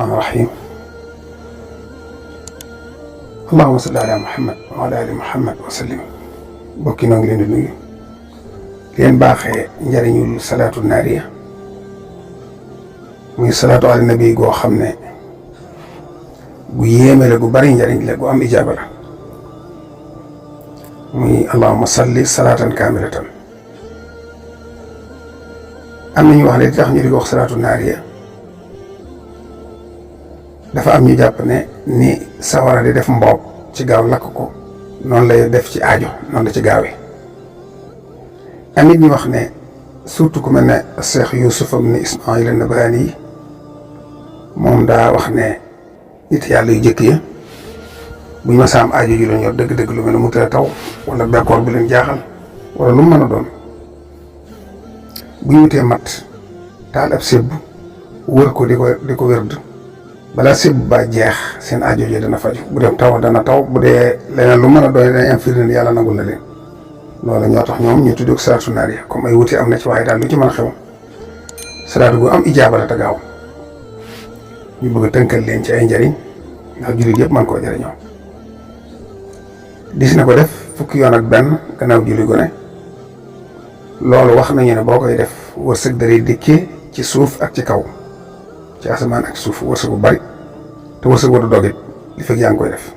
rahmaani rahiim allahumma salli ala muhammad wa ala ali muhammad wa sallim. mbokk yi noo ngi leen di nuyu leen baaxee njëriñul salaatu naariya muy salaatu ala nabi goo xam ne gu yéeme la gu bari njëriñ la gu am ijaaba la muy allahumma salli salaatan kaamilatan. am na ñu wax ne li tax ñu di ko wax salaatu naariya dafa am ñu jàpp ne ni sawara di def mboob ci gaaw lakk ko noonu lay def ci aajo noonu la ci gaawee. am nit ñu wax ne surtout ku mel ne Cheikh Youssouf ibn Ismaïl an-Nabhani yi moom daa wax ne nit yàlla yu jëkk ya buñ ma saam aajo ju leen yor dëgg-dëgg lu mel ne mu tëra taw wala bekkoor bu leen jaaxal wala lu mu mën a doon bu ñu wutee mat taal ab sébb wër ko di ko wérd balaa sébb ba jeex seen aajo ji dana faju bu dee taw dana taw bu dee leneen lu mën a doon dana am firnde yàlla nangul na leen. loolu ñoo tax ñoom ñu tudd salaatu naariya comme ay wuute am na ci waaye daal lu ci mën a xew salaatu gu am ijaaba la te gaaw ñu bëgg a tënkal leen ci ay njëriñ ndax jullit yëpp mën koo jëriñoo. dis na ko def fukki yoon ak benn gannaaw julli gu ne loolu wax nañu ne boo koy def wërsëg dalay dikkee ci suuf ak ci kaw ci asamaan ak suuf wërsëg bu bari te wërsëg wadu dogit li fekk yaa ngi koy def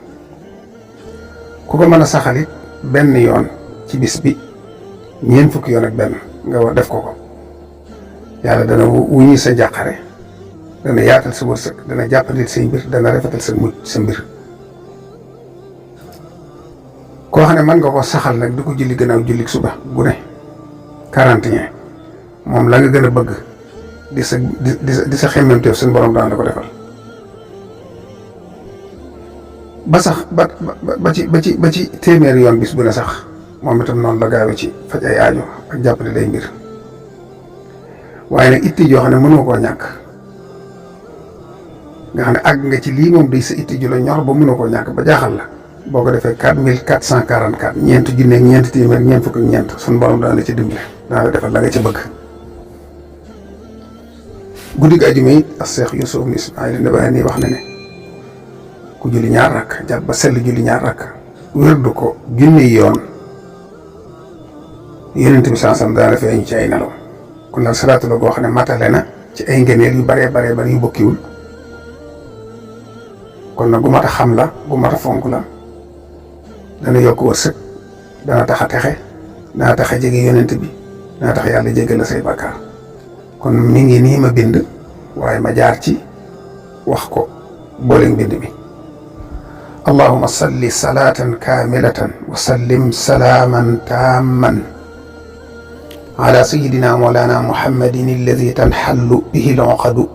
ku ko mën a saxalit benn yoon ci bis bi ñeent fukki yoon ak benn nga def ko yàlla dana wuññi sa jàqare dana yaatal sa wërsëg dana jàppandil say mbir dana rafetal sa mujj sa mbir. koo xam ne mën nga ko saxal nag di ko julli gannaaw julli suba gu ne 41 moom la nga gën a bëgg di sa xemmemteef suñu borom daan la ko defal ba sax ba ci téeméeri yoon bis bu ne sax moom itam noonu la gaawe ci faj ay aajo ak jàppale day mbir. waaye nag itti joo xam ne mënoo koo ñàkk nga xam ne àgg nga ci lii moom day sa itti ju la ñor ba mënoo koo ñàkk ba jaaxal la boo ko defee 4444 ñeent junne ak ñeent téeméer ñeent fukk ak ñeent suñu borom dana la ci dimbale dana la defal la nga ci bëgg. guddi gi àjjuma it ak Cheikh Youssouf ibn Ismaïl an-Nabhani wax na ne ku julli ñaar rakk jàpp ba sell julli ñaar rakk wérdu ko junne yoon Yonent bi sallallahu alayhi wasallam dana feeñ ci ay nelaw kon nag salaatu la goo xam ne matale na ci ay ngëneel yu baree yu bokkiwul kon nag gu mat a xam la gu mat a fonk la dana yokk wërsëg dana tax a texe dana tax a jege Yonent bi dana tax yàlla jéggal la say bàkkaar kon mi ngi nii ma bind waaye ma jaar ci wax ko boole bind bi allahumma salli salatan kamilatan wa sallim salaaman tamman ala sayyidina mawlana muhammadin alladi tanxallu bihi al-uqadu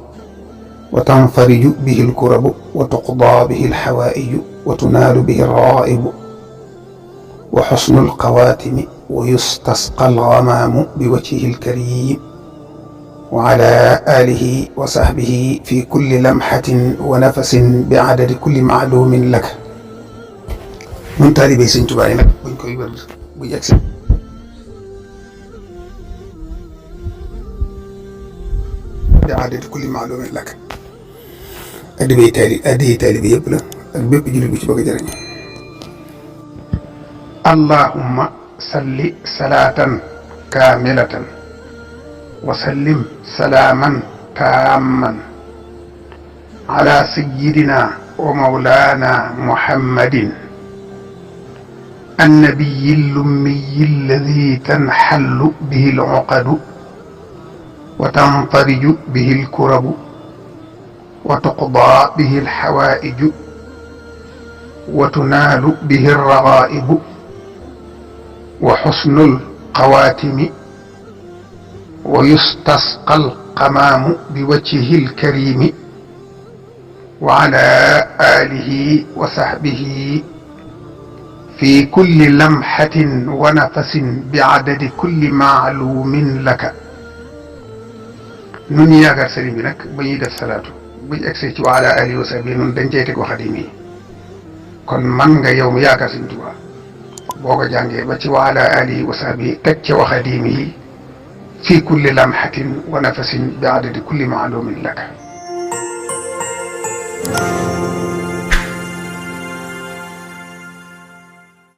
wa tanfariju bihi al-kurabu wa tuqdaa bihi al-xawaa'iju wa tunaalu bihi ar-raa'ibu wa xusnu al-qawaatimi wa yustasqa al-gamaamu bi wajhihi al-kariim wa ala aalihi wa sahbihi fi kulli lamxatin wa nafasin bi adadi kulli maalumin laka. ñun taalibe Sëñ Tuubaa yi nag buñ koy wër bu yegsi bi adadi kulli maalumin laka addiya taalibe yëpp la ak bépp jullit bu ci bëgg a jëriñ. allahumma salli salaatan kaamilatan wa sallim salaaman taamman ala sayyidina wa mawlana muhammadin النبي الأمي الذي تنحل به العقد وتنفرج به الكرب وتقضى به الحوائج وتنال به الرغائب وحسن القواتم ويستسقى القمام بوجهه الكريم وعلى آله وصحبه في كل لمحة ونفس بعدد كل معلوم لك. nun yaakaar sëriñ bi nag ba ñuy def salaatu buñ egsee ci wa ala alihi wa sahbihi nun dañ cey teg wa xadimi kon man nga yow mi yaakaar sëriñ Tuubaa boo ko jàngee ba ci wa ala alihi wa sahbihi teg ca wa xadimi fi kulli lamhatin wa nafasin bi adadi kulli maalumin laka